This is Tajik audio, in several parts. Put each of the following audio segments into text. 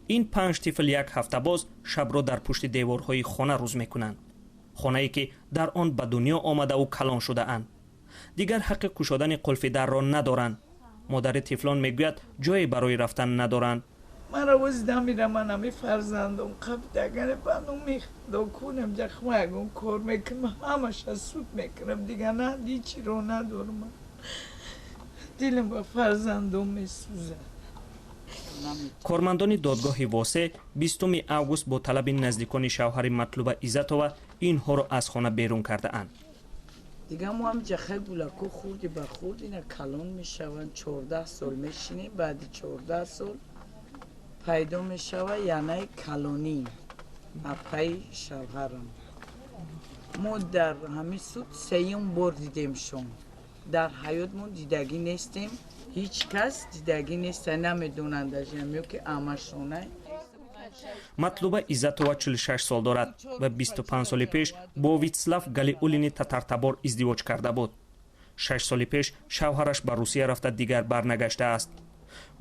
Ин панҷ тифл як ҳафта боз шабро дар пушти деворҳои хона рӯз мекунанд, хонае ки дар он ба дунё омадаву калон шудаанд. Дигар ҳаққи кушодани қулфи дарро надоранд. Модари тифлон мегӯяд, ҷое барои рафтан надоранд. Мара ози дамира, ман ами фарзандом қабдагане ба номи Худо кунем, ҷахма ягон кор мекунам, ҳамаша суд мекунам, дига на ҳичиро надорам, дилам ба фарзандом месӯзад. Кормандони додгоҳи Восе 20 август бо талаби наздикони шавҳари Матлуба Иззатова инҳоро аз хона берун кардаанд. Дига мо ҳам ҷахай гулако хурди ба хурд ина калон мешаванд, 14 сол мешинем, баъди 14 сол пайдо мешава янаи калонӣ, апаи шавҳарам. Мо дар ҳамин суд сеюм бор дидемшон, дар ҳаёт мо дидагӣ нестем, ҳеҷ кас дидагӣ неста, намедонандашам ё ки амашона. Матлуба Иззатова 46 сол дорад ва 25 соли пеш бо Витслав Галиулини татартабор издивоҷ карда буд. 6 соли пеш шавҳараш ба Русия рафта, дигар барнагаштааст.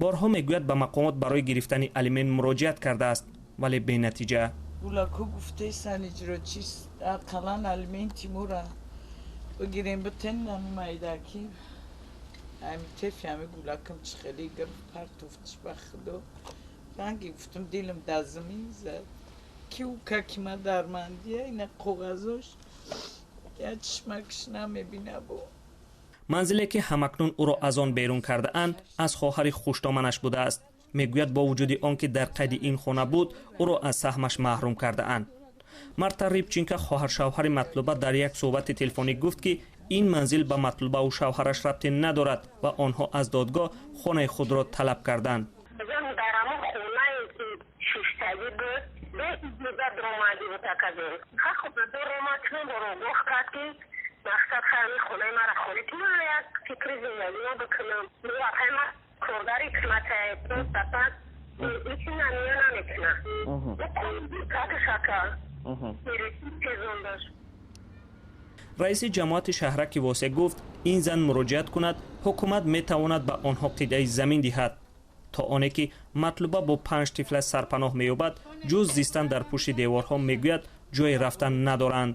Борҳо, мегӯяд, ба мақомот барои гирифтани алимент муроҷиат кардааст, вале бенатиҷа. Гулако гуфтесан, иҷрочи ақаллан алименти мора бигирем, битен ами майдаки ами тефи ами гулакам чӣ хеле гирифт, партофтиш. Ба Худо, ранги гуфтам, дилам дар замин зад, ки ӯ каки ма дармандия, ина коғазош, я чишмакш намебина бо. Манзиле ки ҳамакнун ӯро аз он берун кардаанд, аз хоҳари хуштоманаш будааст. Мегӯяд, бо вуҷуди он ки дар қайди ин хона буд, ӯро аз саҳмаш маҳрум кардаанд. Марта Рибченко, хоҳаршавҳари Матлуба, дар як суҳбати телефонӣ гуфт, ки ин манзил ба Матлубаву шавҳараш рабте надорад ва онҳо аз додгоҳ хонаи худро талаб карданд. Дар ҳамон хонае ки шуштагӣ буд, беиҷоза дуромадӣ бутаказем. Худодор омад, чун борогоҳ кард, ки мақсад хами хонаи мара холӣ ки ман як фикри зиндагима бикунам. Ма коргари киматае пас ичи намия намекуна шака. Раиси ҷамоати шаҳраки Восе гуфт, ин зан муроҷиат кунад, ҳукумат метавонад ба онҳо қитъаи замин диҳад. То оне ки Матлуба бо панҷ тифла сарпаноҳ меёбад, ҷуз зистан дар пушти деворҳо, мегӯяд, ҷое рафтан надоранд.